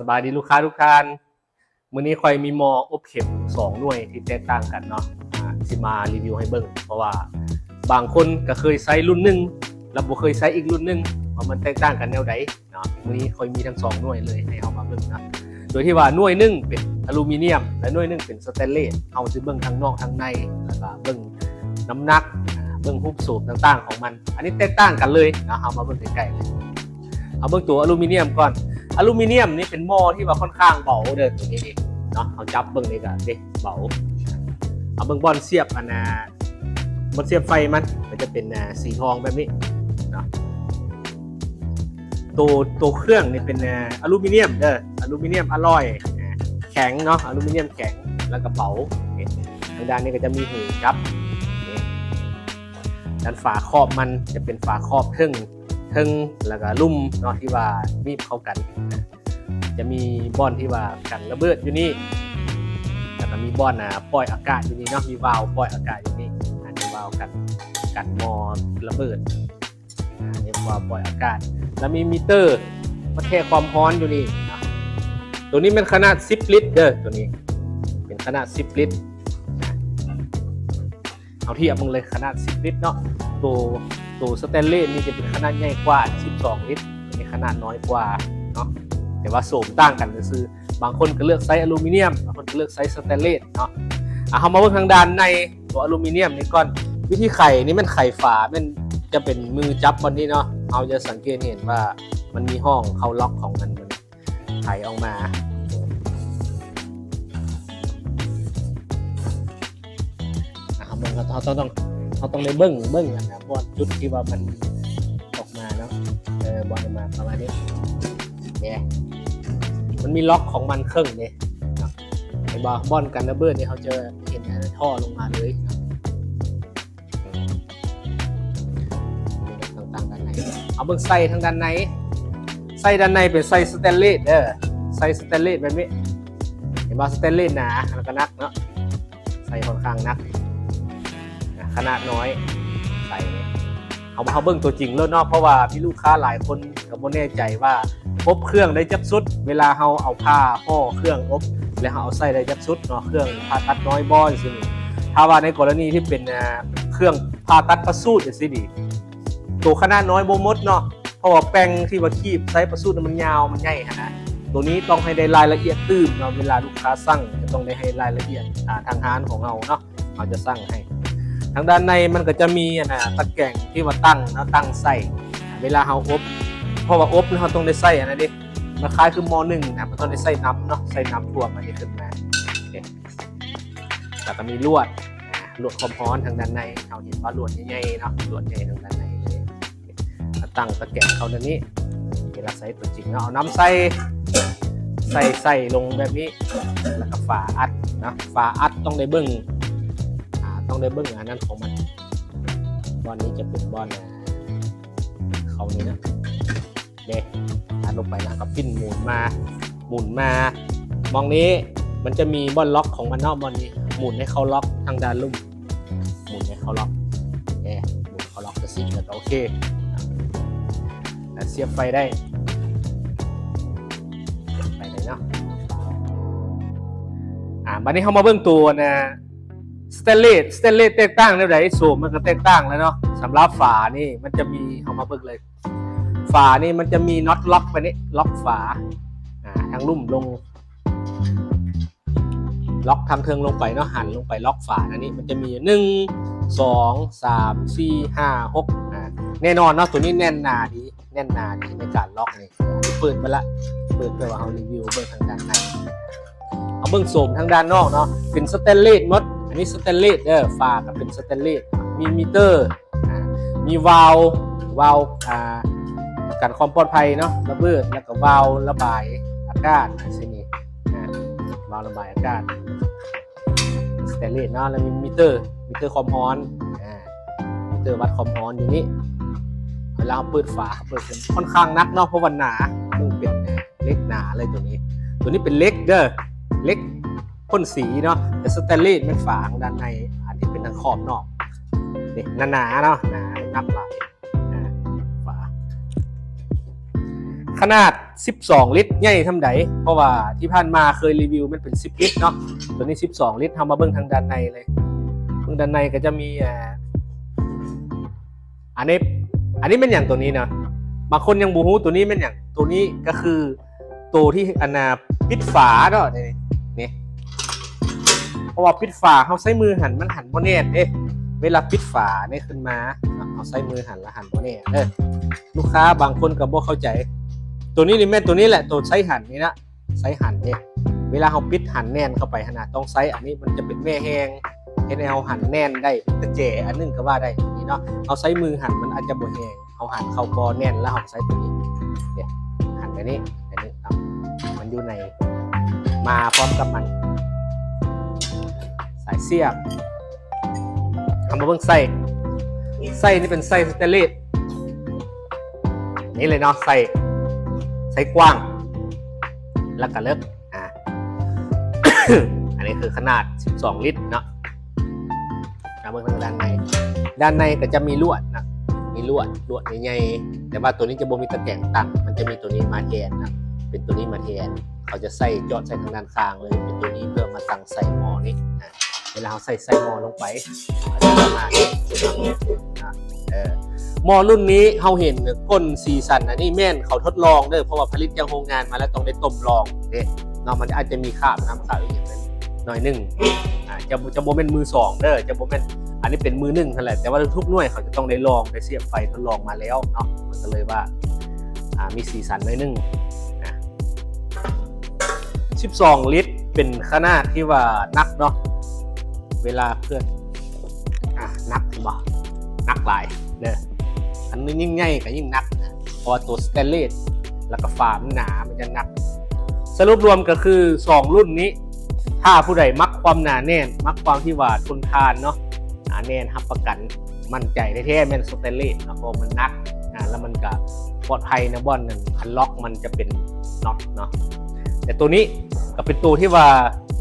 ສະບາຍດີລູກຄ້າທຸກທ່ານ, ມື້ນີ້ຂ້ອຍມີໝໍ້ອົບເຂັມສອງໜ່ວຍທີ່ແຕກຕ່າງກັນເນາະ ອາ ຊິມາຣີວິວໃຫ້ເບິ່ງ ເພາະວ່າບາງຄົນກໍເຄີຍໃຊ້ລຸ້ນໜຶ່ງ ແລ້ວບໍ່ເຄີຍໃຊ້ອີກລຸ້ນໜຶ່ງ ວ່າມັນແຕກຕ່າງກັນແນວໃດເນາະ. ມື້ນີ້ຂ້ອຍມີທັງສອງໜ່ວຍເລີຍໃຫ້ເຮົາມາເບິ່ງເນາະ ໂດຍທີ່ວ່າໜ່ວຍໜຶ່ງເປັນອາລູມີນຽມ ແລະໜ່ວຍໜຶ່ງເປັນສະແຕນເລດ. ເຮົາຊິເບິ່ງທາງນອກທາງໃນ ແລ້ວກໍເບິ່ງນ້ຳໜັກ ເບິ່ງຮູບໂສມຕ່າງໆຂອງມັນ. ອັນນີ້ແຕກຕ່າງກັນເລີຍເນາະ, ເຮົາມາເບິ່ງໃກ້ໆເລີຍ. ເຮົາເບິ່ງຕົວອາລູມີນຽມກ່ອນ. ອາລູມີນຽມນີ້ເປັນໝໍ້ທີ່ວ່າຄ່ອນຂ້າງເບົາເດີ ຕົວນີ້ນີ້ເນາະ, ເຮົາຈັບເບິ່ງນີ້ກໍເດ້ ເບົາ. ເຮົາເບິ່ງບ່ອນສຽບ ອັນນ່າ ບ່ອນສຽບໄຟມັນກໍຈະເປັນ ອ່າ ສີທອງແບບນີ້ເນາະ. ໂຕ ໂຕເຄື່ອງນີ້ເປັນ ອ່າ ອາລູມີນຽມເດີ, ອາລູມີນຽມອາລອຍ ອ່າ ແຂງເນາະ, ອາລູມີນຽມແຂງ ແລ້ວກໍເບົາ. ທາງດ້ານນີ້ກໍຈະມີຫູຈັບ. ດ້ານຝາຄອບມັນຈະເປັນຝາຄອບເທິງ ເທິງ ແລ້ວກໍລຸ່ມເນາະ ທີ່ວ່າໜີບເຂົ້າກັນ. ຈະມີບ່ອນທີ່ວ່າກັນລະເບີດຢູ່ນີ້ ແລ້ວກໍມີບ່ອນ ອ່າ ປ່ອຍອາກາດຢູ່ນີ້ເນາະ, ມີວາວປ່ອຍອາກາດຢູ່ນີ້. ອັນນີ້ວາວກັນ ກັນໝໍ້ລະເບີດ ອ່າ ເຮັດວາວປ່ອຍອາກາດ ແລ້ວມີມີເຕີວັດແທກຄວາມຮ້ອນຢູ່ນີ້ເນາະ. ໂຕນີ້ແມ່ນຂະໜາດສິບລິດເດີ, ໂຕນີ້ເປັນຂະໜາດສິບລິດ. ເຮົາທຽບເບິ່ງເລີຍ ຂະໜາດສິບລິດເນາະ. ໂຕ ໂຕສະແຕນເລດນີ້ຈະເປັນຂະໜາດໃຫຍ່ກວ່າ ສິບສອງລິດ, ອັນນີ້ຂະໜາດນ້ອຍກວ່າເນາະ, ແຕ່ວ່າໂສມຕ່າງກັນຊື່ໆ. ບາງຄົນກໍເລືອກໃຊ້ອາລູມີນຽມ, ບາງຄົນກໍເລືອກໃຊ້ສະແຕນເລດເນາະ. ອ່າ ເຮົາມາເບິ່ງທາງດ້ານໃນຕົວອາລູມີນຽມນີ້ກ່ອນ. ວິທີໄຂນີ້ແມ່ນໄຂຝາ ແມ່ນຈະເປັນມືຈັບບ່ອນນີ້ເນາະ, ເຮົາຈະສັງເກດເຫັນວ່າມັນມີຮ່ອງເຂົ້າລັອກຂອງມັນ. ໄຂອອກມາ ອ່າ ເຮົາເບິ່ງ ເຮົາຕ້ອງ ເຮົາຕ້ອງໄດ້ເບິ່ງ ເບິ່ງອັນນ່າ ບ່ອນຈຸດທີ່ວ່າມັນອອກມາເນາະ, ເອີ ບ່ອນອອກມາປະມານນີ້ເດ້. ມັນມີລັອກຂອງມັນເຄິ່ງເດ້ເນາະ, ເຫັນບໍ່? ບ່ອນກັນລະເບີດນີ້ ເຮົາຈະເຫັນອັນນັ້ນທໍ່ລົງມາເລີຍເນາະ. ຕ່າງໆດ້ານໃນ ເອົາເບິ່ງໄສ້ທາງດ້ານໃນ. ໄສ້ດ້ານໃນເປັນໄສ້ສະແຕນເລດເດີ, ໄສ້ສະແຕນເລດແບບນີ້. ເຫັນບໍ່? ສະແຕນເລດໜາ ແລ້ວກໍໜັກເນາະ, ໄສ້ຄ່ອນຂ້າງໜັກ ຂະໜາດນ້ອຍ. ໄສ້ ເຮົາ ເຮົາເບິ່ງຕົວຈິງໂລດເນາະ, ເພາະວ່າມີລູກຄ້າຫຼາຍຄົນ ກໍບໍ່ແນ່ໃຈວ່າອົບເຄື່ອງໄດ້ຈັກຊຸດ ເວລາເຮົາເອົາຜ້າຫໍ່ເຄື່ອງອົບ ແລ້ວເຮົາເອົາໃສ່ໄດ້ຈັກຊຸດເນາະ, ເຄື່ອງຜ່າຕັດນ້ອຍບໍ່ ຈັ່ງຊີ້ນີ້. ຖ້າວ່າໃນກໍລະນີທີ່ເປັນ ເອີ ເຄື່ອງຜ່າຕັດປະສູດຈັ່ງຊີ້ນີ້ ໂຕຂະໜາດນ້ອຍບໍ່ໝົດເນາະ, ເພາະວ່າແປ້ງທີ່ວ່າຄີບໃສ່ປະສູດມັນຍາວ ມັນໃຫຍ່ຫັ້ນນະ. ໂຕນີ້ຕ້ອງໃຫ້ໄດ້ລາຍລະອຽດຕື່ມເນາະ, ເວລາລູກຄ້າສັ່ງຈະຕ້ອງໄດ້ໃຫ້ລາຍລະອຽດ ອາ ທາງຮ້ານຂອງເຮົາເນາະ. ເຮົາຈະສັ່ງໃຫ້. ທາງດ້ານໃນມັນກໍຈະມີອັນນ່າ ຕະແກງທີ່ວ່າຕັ້ງເນາະ, ຕັ້ງໃສ່ເວລາເຮົາອົບ, ເພາະວ່າອົບເຮົາຕ້ອງໄດ້ໃສ່ອັນນັ້ນເດ້, ມັນຄ້າຍຄືໝໍ້ໜຶ່ງນະ, ມັນຕ້ອງໄດ້ໃສ່ນ້ຳເນາະ, ໃສ່ນ້ຳຖ້ວມອັນນີ້ຂຶ້ນມາເດ້. ແລ້ວກໍມີລວດ ອາ ລວດຄວາມຮ້ອນທາງດ້ານໃນ, ເຮົາເຫັນວ່າລວດໃຫຍ່ໆເນາະ, ລວດໃຫຍ່ທາງດ້ານໃນເລີຍ. ຕັ້ງຕະແກງເຂົ້າໃນນີ້ ເວລາໃສ່ຕົວຈິງເນາະ, ເອົານ້ຳໃສ່ ໃສ່ ໃສ່ລົງແບບນີ້ ແລ້ວກໍຝາອັດເນາະ. ຝາອັດຕ້ອງໄດ້ເບິ່ງ ອາ ຕ້ອງໄດ້ເບິ່ງອັນນັ້ນຂອງມັນ. ບ່ອນນີ້ຈະເປັນບ່ອນ ອາ ເຂົ້ານີ້ນະ ເດ້ ອັດລົງໄປແລ້ວກໍປິ່ນໝູນມາ ໝູນມາ. ໝ່ອງນີ້ມັນຈະມີບ່ອນລັອກຂອງມັນເນາະ, ບ່ອນນີ້ໝູນໃຫ້ເຂົ້າລັອກທາງດ້ານລຸ່ມ. ໝູນໃຫ້ເຂົ້າລັອກ ເອີ ໝູນເຂົ້າລັອກຈັ່ງຊີ້ ແລ້ວກໍໂອເຄ ແລ້ວສຽບໄຟໄດ້ ສຽບໄຟໄດ້ເນາະ. ອາ ບັດນີ້ເຮົາມາເບິ່ງຕົວນະ ສະແຕນເລດ. ສະແຕນເລດແຕກຕ່າງແນວໃດ? ໂສມມັນກໍແຕກຕ່າງແລ້ວເນາະ. ສຳລັບຝານີ້ມັນຈະມີ ເຮົາມາເບິ່ງເລີຍ ຝານີ້ມັນຈະມີນັອດລັອກໄປນີ້ ລັອກຝາ ອາ ທາງລຸ່ມລົງ ລັອກທາງເທິງລົງໄປເນາະ, ຫັນລົງໄປລັອກຝາ. ອັນນີ້ມັນຈະມີ ໜຶ່ງ ສອງ ສາມ ສີ່ ຫ້າ ຫົກ ອາ ແນ່ນອນເນາະ, ຕົວນີ້ແໜ້ນໜາດີ ແໜ້ນໜາດີໃນການລັອກນີ້. ເປີດມາລະ ເປີດເພື່ອວ່າເຮົາຣີວິວເບິ່ງທາງດ້ານໃນ. ເຮົາເບິ່ງໂສມທາງດ້ານນອກເນາະ, ເປັນສະແຕນເລດໝົດ. ອັນນີ້ສະແຕນເລດເດີ, ຝາກໍເປັນສະແຕນເລດ, ມີມີເຕີ ອ່າ ມີວາວ ວາວ ອ່າ ກັນຄວາມປອດໄພເນາະ ລະເບີດ ແລ້ວກໍວາວລະບາຍອາກາດ ຈັ່ງຊີ້ນີ້ ອ່າ ວາວລະບາຍອາກາດ ສະແຕນເລດເນາະ. ແລ້ວມີມີເຕີ ມີເຕີຄວາມຮ້ອນ ອ່າ ມີເຕີວັດຄວາມຮ້ອນຢູ່ນີ້. ເວລາເຮົາເປີດຝາ ເຮົາເປີດຂຶ້ນ ຂ້ອນຂ້າງໜັກເນາະ ເພາະວ່າໜາ ເບິ່ງເປັນເຫຼັກໜາເລີຍຕົວນີ້. ຕົວນີ້ເປັນເຫຼັກເດີ ເຫຼັກ ພົ້ນສີເນາະ, ແຕ່ສະແຕນເລດແມ່ນຝາທາງດ້ານໃນ ອັນທີ່ເປັນທາງຂອບນອກ ນີ້ໜາໆເນາະ ໜາ ໜັກຫຼາຍ. ອ່າ ຝາ ຂະໜາດສິບສອງລິດ ໃຫຍ່ສ່ຳໃດ? ເພາະວ່າທີ່ຜ່ານມາເຄີຍຣີວິວມັນເປັນສິບລິດເນາະ, ຕົວນີ້ສິບສອງລິດ. ເຮົາມາເບິ່ງທາງດ້ານໃນເລີຍ. ເບິ່ງດ້ານໃນກໍຈະມີ ອ່າ ອັນນີ້ ອັນນີ້ແມ່ນຫຍັງ? ຕົວນີ້ນະ ບາງຄົນຍັງບໍ່ຮູ້ຕົວນີ້ແມ່ນຫຍັງ. ຕົວນີ້ກໍຄື ໂຕທີ່ອັນນ່າປິດຝາເນາະ ນີ້ ນີ້ ເພາະວ່າປິດຝາເຮົາໃຊ້ມືຫັນ ມັນຫັນບໍ່ແໜ້ນເດ້. ເວລາປິດຝານີ້ຂຶ້ນມາ ເຮົາໃຊ້ມືຫັນລະຫັນບໍ່ແໜ້ນເດີ. ລູກຄ້າບາງຄົນກໍບໍ່ເຂົ້າໃຈ. ໂຕນີ້ນີ້ແມ່ນໂຕນີ້ແຫຼະ ໂຕໃຊ້ຫັນນີ້ນະ ໃຊ້ຫັນເດ້. ເວລາເຮົາປິດຫັນແໜ້ນເຂົ້າໄປຫັ້ນນະ ຕ້ອງໃຊ້ອັນນີ້ ມັນຈະເປັນແມ່ແຮງ ເຮັດໃຫ້ເຮົາຫັນແໜ້ນໄດ້ ເປັນກະແຈອັນໜຶ່ງກໍວ່າໄດ້ ນີ້ເນາະ. ເຮົາໃຊ້ມືຫັນ ມັນອາດຈະບໍ່ແຮງ ເຮົາຫັນເຂົ້າບໍ່ແໜ້ນ ແລ້ວເຮົາໃຊ້ຕົວນີ້ ເນຍ ຫັນໄປນີ້ ອັນນີ້ເນາະ ມັນຢູ່ໃນ ມາພ້ອມກັບມັນ ສາຍສຽບ. ເຮົາມາເບິ່ງໄສ້ ໄສ້ນີ້ເປັນໄສ້ສະແຕນເລດ ນີ້ເລີຍເນາະ ໄສ້ ໄສ້ກວ້າງ ແລ້ວກໍເລິກ. ອ່າ ອັນນີ້ຄືຂະໜາດສິບສອງລິດເນາະ. ມາເບິ່ງທາງດ້ານໃນ ດ້ານໃນກໍຈະມີລວດນະ ມີລວດ ລວດໃຫຍ່ໆ ແຕ່ວ່າຕົວນີ້ຈະບໍ່ມີຕະແກງຕັ້ງ ມັນຈະມີຕົວນີ້ມາແທນນະ ເປັນຕົວນີ້ມາແທນ. ເຂົາຈະໃສ່ ຈອດໃສ່ທາງດ້ານຂ້າງເລີຍ ເປັນຕົວນີ້ເພື່ອມາຕັ້ງໃສ່ໝໍ້ນີ້ນະ. ເວລາເຮົາໃສ່ ໃສ່ໝໍ້ລົງໄປ ເຂົາຈະມາ ເອີ ໝໍ້ລຸ້ນນີ້ເຮົາເຫັນກົ້ນສີສັນ ອັນນີ້ແມ່ນເຂົາທົດລອງເດີ ເພາະວ່າຜະລິດຈາກໂຮງງານມາແລ້ວ ຕ້ອງໄດ້ຕົ້ມລອງເດ້ເນາະ. ມັນອາດຈະມີຄາບນ້ຳຄາບອີ່ຫຍັງໜ້ອຍໜຶ່ງ ອ່າ ຈະ ຈະບໍ່ແມ່ນມືສອງເດີ ຈະບໍ່ແມ່ນ ອັນນີ້ເປັນມືໜຶ່ງຫັ້ນແຫຼະ ແຕ່ວ່າທຸກໆໜ່ວຍເຂົາຈະຕ້ອງໄດ້ລອງ ໄດ້ສຽບໄຟທົດລອງມາແລ້ວເນາະ. ມັນກໍເລີຍວ່າ ອ່າ ມີສີສັນໜ້ອຍໜຶ່ງນະ. ສິບສອງລິດ ເປັນຂະໜາດທີ່ວ່າໜັກເນາະ ເວລາເພື່ອນ ອ່າ ໜັກ ເຫັນບໍ່ ໜັກຫຼາຍເດີ. ອັນນີ້ຍິ່ງໃຫຍ່ກໍຍິ່ງໜັກ ເພາະວ່າຕົວສະແຕນເລດ ແລ້ວກໍຝາມັນໜາ ມັນຈະໜັກ. ສະຫຼຸບລວມກໍຄືສອງລຸ້ນນີ້ ຖ້າຜູ້ໃດມັກຄວາມໜາແໜ້ນ ມັກຄວາມທີ່ວ່າທົນທານເນາະ ໜາແໜ້ນ ຮັບປະກັນ ໝັ້ນໃຈແທ້ໆ ແມ່ນສະແຕນເລດເນາະ ເພາະມັນໜັກ ອ່າ ແລ້ວມັນກະປອດໄພນະ ບ່ອນນັ້ນຄັນລັອກມັນຈະເປັນນັອດເນາະ. ແຕ່ໂຕນີ້ກໍເປັນໂຕທີ່ວ່າ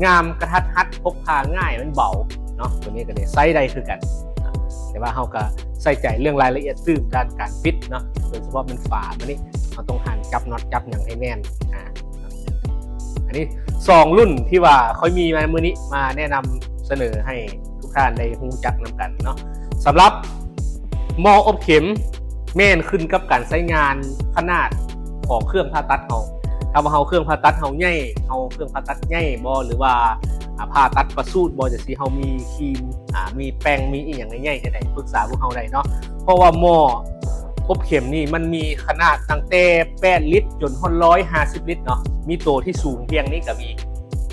ງາມ ກະທັດຮັດ ພົກພາງ່າຍ ມັນເບົາເນາະ. ໂຕນີ້ກໍໄດ້ໃຊ້ໄດ້ຄືກັນ ແຕ່ວ່າເຮົາກໍໃສ່ໃຈເລື່ອງລາຍລະອຽດຕື່ມດ້ານການປິດເນາະ ໂດຍສະເພາະແມ່ນຝາມັນນີ້ ເຮົາຕ້ອງຫັນຈັບນັອດຈັບຫຍັງໃຫ້ແໜ້ນ ອ່າ ອັນນີ້ສອງລຸ້ນທີ່ວ່າຂ້ອຍມີມາມື້ນີ້ ມາແນະນຳສະເໜີໃຫ້ທຸກທ່ານໄດ້ຮູ້ຈັກນຳກັນເນາະ. ສຳລັບໝໍ້ອົບເຂັມ ແມ່ນຂຶ້ນກັບການໃຊ້ງານຂະໜາດຂອງເຄື່ອງຜ່າຕັດເຮົາ. ຖ້າວ່າເຮົາເຄື່ອງຜ່າຕັດເຮົາໃຫຍ່ ເຮົາເຄື່ອງຜ່າຕັດໃຫຍ່ບໍ ຫຼືວ່າ ອ່າ ຜ່າຕັດປະສູດບໍ ຈັ່ງຊີ້ ເຮົາມີຄີມ ອ່າ ມີແປ້ງ ມີອີ່ຫຍັງໃຫຍ່ໆ ຈັ່ງໃດ ປຶກສາພວກເຮົາໄດ້ເນາະ. ເພາະວ່າໝໍ້ອົບເຂັມນີ້ມັນມີຂະໜາດຕັ້ງແຕ່ແປດລິດຈົນຮອດຮ້ອຍຫ້າສິບລິດເນາະ. ມີໂຕທີ່ສູງພຽງນີ້ກໍມີ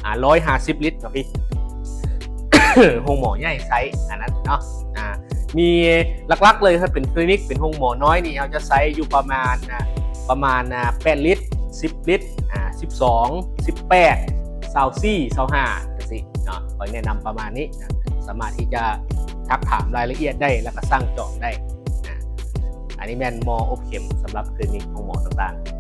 ອ່າ ຮ້ອຍຫ້າສິບລິດເນາະພີ່ ໂຮງໝໍໃຫຍ່ໄຊອັນນັ້ນເນາະ. ອ່າ ມີຫຼັກໆເລີຍ ຖ້າເປັນຄລີນິກ ເປັນໂຮງໝໍນ້ອຍນີ້ ເຮົາຈະໃຊ້ຢູ່ປະມານ ອ່າ ປະມານ ອ່າ ແປດລິດ ສິບລິດ ອ່າ ສິບສອງ ສິບແປດ ຊາວສີ່ ຊາວຫ້າ ຈັ່ງຊີ້ເນາະ. ຂ້ອຍແນະນຳປະມານນີ້ນະ ສາມາດທີ່ຈະທັກຖາມລາຍລະອຽດໄດ້ ແລ້ວກໍສັ່ງຈອງໄດ້ນະ. ອັນນີ້ແມ່ນໝໍອົບເຂັມສຳລັບຄລີນິກໂຮງໝໍຕ່າງໆ.